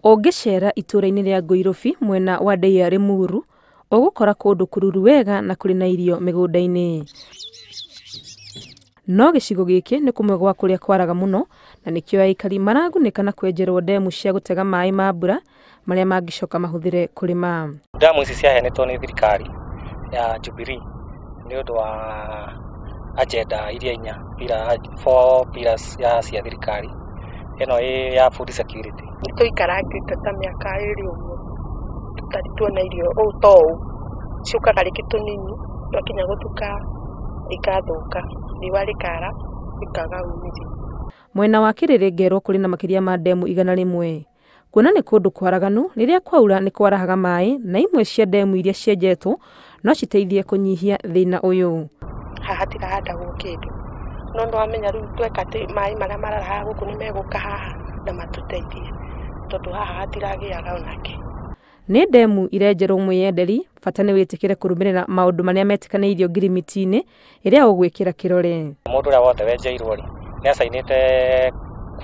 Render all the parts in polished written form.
Ũngĩceera itũũra-inĩ rĩa Ngoirobi mwena wa Ndeia Limuru, ũgũkora kũndũ kũruru wega na kũrĩ na irio mĩgũnda-inĩ. No gĩcigo gĩkĩ nĩ kũmwe gwa kũrĩa kwaraga mũno na nĩkĩo aikari maragunĩka na kwenjerwo ndemu cia gũtega maĩ ma mbura marĩa mangĩcoka mahũthĩre kũrĩma. Ndamu ici ciaheanĩtwo nĩ thirikari ya Jubilee nĩ ũndũ wa agenda iria inya pillar, four pillars ya cia thirikari ĩno ĩ ya food security. Tũikarangĩte ta mĩaka ĩrĩ ũguo tũtarĩ tuona irio ũũ ta ũũ, ciũkaga rĩngĩ tũnini twakinya gũtuka ikathũka, riũa rĩkara ikaga umithio. Mwena wa Kĩrĩrĩ ngerwo kũrĩ na makĩria ma ndemu 100. Kuona nĩ kũndũ kwaraganu, rĩrĩa kwaura nĩ kwarahaga maĩ na imwe cia ndemu iria cienjetwo no citeithie kũnyihia thĩna ũyũ. Haha hatirahandagwo kĩndũ, no nĩwamenya rĩu tweka atĩ maĩ marĩa mararaha gũkũ nĩ megũka haha na matũteithie, tondũ haha hatiragĩaga onakĩ. Nĩ ndemu irenjerwo mwĩyenderi, bata nĩ wĩtĩkĩre kũrũmĩrĩra maũndũ marĩa metĩkanĩirio ngirimiti-inĩ ĩrĩa ũgwĩkĩra kĩrore. Mũndũ ũrĩa wothe wenjeirwo rĩ nĩ acainĩte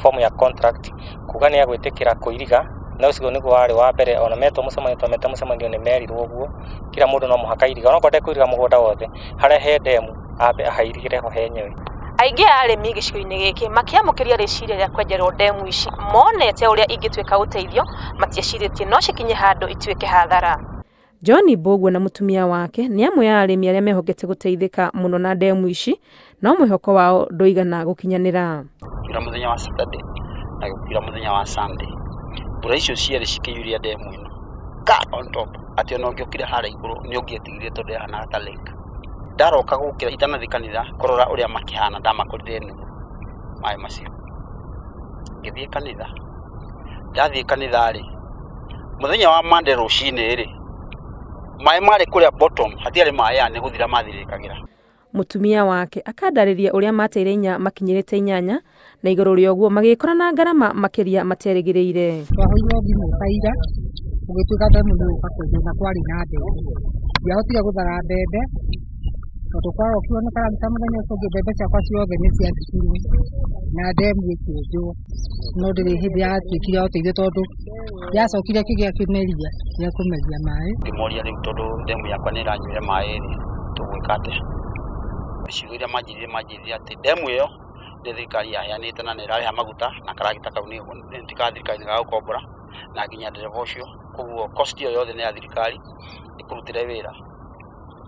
form ya contract kuga nĩ agwĩtĩkĩra kũiriga na ũcio nĩguo warĩ wa mbere ona metwo mũcemanio twameta mũcemanio nĩ merirwo ũguo kila mũndũ no mũhaka airige onakorwo ndekũiriga mũgũnda wothe harĩa he ndemu ambe ahairigĩre ho henyewe. Aingĩ a arĩmi gĩcigo-inĩ gĩkĩ makĩamũkĩria rĩciria rĩa kwenjerwo ndemu ici monete ũrĩa ingĩtuĩka ũteithio matiecirĩtie no cikinye handũ ituĩke hathara. John Mbũgua na mũtumia wake nĩ amwe a arĩmi arĩa mehokete gũteithĩka mũno na ndemu ici no mwĩhoko wao ndũigana gũkinyanĩra. Gũkiura mũthenya wa Saturday na gũkiura mũthenya wa Sunday, mbura icio cierĩ cikĩiyũria ndemu ĩno ka on top atĩ ona ũngĩokire harĩa igũrũ nĩ ũngĩetigĩrire tondũ yahanaga ta lake. Ndaroka gũkĩra itanathiĩ kanitha kũrora ũrĩa makĩhana ndamakorire nuthu maĩ macio. Ngĩthiĩ kanitha, ndathiĩ kanitha rĩ, mũthenya wa Monday rũcinĩ rĩ, maĩ marĩ kũrĩa bottom hatiarĩ maĩ ya nĩ gũthira mathirĩkagĩra. Mũtumia wake akandarĩria ũrĩa mateire inya makinyĩrĩte 8 na igũrũ rĩa ũguo magĩkora na ngarama makĩria materĩgĩrĩire. Twahũrirwo thimũ ta ira gũgĩtuĩka ndemu nĩ gũka kwenjwo na kwarĩ na mbembe. Ndiahotire gũthara mbembe tondũ kwarokirwo nĩ karagita mũthenya ũcio ũngĩ mbembe ciakwa ciothe nĩ ciathikirwo na ndemu ĩkĩenjwo, no ndĩrĩ hĩndĩ yatuĩkire ya ũteithio tondũ yacokire ĩkĩgĩa kĩmeria gĩa kũmeria maĩ. Ngĩmoria rĩu tondũ ndemu yakwa nĩ ĩranyuire maĩ rĩ, tũgwĩka atĩa? Ciugo iria manjĩrire manjĩrire atĩ ndemu ĩyo nĩ thirikari yaheanĩte na nĩ ĩrarĩha maguta na karagita kau nĩ ka thirikari nĩ gagũkombora na nginya ndereba ũcio, koguo cost ĩyo yothe nĩ ya thirikari ĩkũrutĩre wĩra.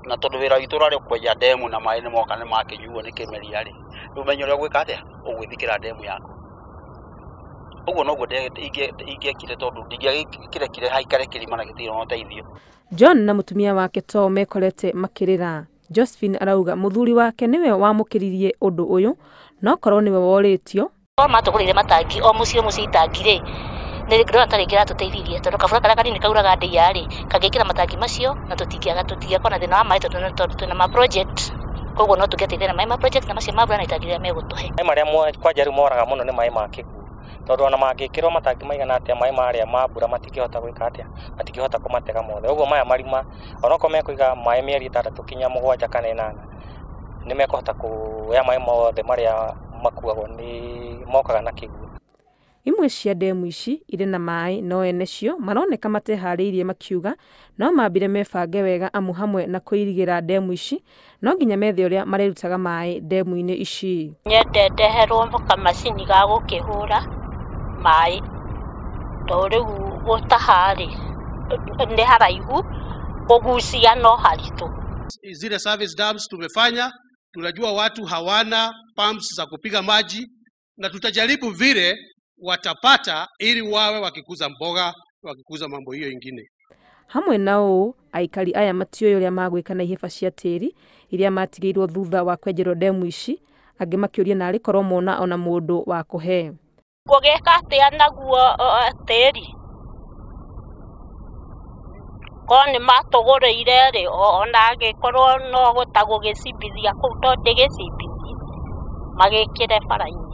Na tondũ wĩra witũ ũrarĩ kwenja ndemu na maĩ nĩ moka nĩ makĩnyuo nĩ kĩmeria rĩ, rĩu menya ũrĩa ũgwĩka atĩa, ũgwĩthikĩra ndemu yaku. Ũguo noguo ingĩekire tondũ ndingĩakĩrekire haikare kĩrima na gĩtirĩ na ũteithio. John na mũtumia wake to mekorete makĩrĩra. Josephine arauga mũthuri wake nĩwe wamũkĩririe ũndũ ũyũ no korwo nĩwe worĩtio. Matũgũrĩire matangi o mũciĩ o mũciĩ itangi rĩ, nĩ ndĩrona ta rĩngĩ ratũteithirie tondũ kabura karĩa kanini kauraga ndĩa rĩ kangĩkĩra matangi macio na tũtingĩaga na thĩna wa maĩ tondũ twĩna ma project, koguo no tũngĩateithia na maĩ ma project na macio ma mbura na itangi rĩrĩa megũtũhe. Maĩ marĩa kwanja rĩu moraga mũno nĩ maĩ ma kĩguũ tondũ ona mangĩkĩrwo matangi maigana atĩa maĩ marĩa ma mbura matingĩhota gwĩka atĩa, matingĩhota kũmatega mothe. Ũguo maya marima onokorwo mekũiga maĩ mĩeri 6 kinya 7 kana 8 nĩ mekũhota kuoya maĩ mothe marĩa makuagwo nĩ mokaga na kĩguũ. Imwe cia ndemu ici irĩ na maĩ no ene cio maroneka mateharĩirie makiuga no mambire mebange wega amu hamwe na kũirigĩra ndemu ici no nginya methe ũrĩa marĩrutaga maĩ ndemu-inĩ ici. Nyende ndeherwo kamacini ga gũkĩhũra maĩ tondũ rĩu gũtaha rĩ nĩ haraihu, kũgucia no haritũ. Zile service dams tumefanya, tunajua watu hawana pumps za kupiga maji na tutajaribu vile watapata ili wawe wakikuza mboga, wakikuza mambo hiyo ingine. Hamwe na ũũ aikari aya matiũĩ ũrĩa magwĩka na ihĩba cia tĩri iria matigĩirwo thutha wa kwenjerwo ndemu ici, angĩ makĩũria narĩ korwo mona ona mũndũ wa kũhe. Ngũgĩka atĩa naguo tĩri? Korwo nĩ matũgũrĩire rĩ, ona angĩkorwo no gũtagũgĩcimbithia kũu to ndĩgĩcimbithie magĩkĩre bara-inĩ.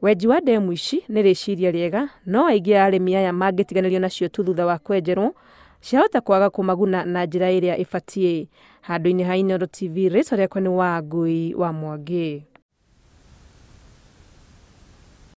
Wenji wa ndemu ici nĩ rĩciria rĩega no aingĩ a arĩmi aya mangĩtiganĩrio nacio tu thutha wa kwenjerwo ciahota kwaga kũmaguna na njĩra ĩrĩa ĩbatiĩ. Handũ-inĩ ha Inooro TV, rĩtwa rĩakwa nĩ Wangui wa Mwangi.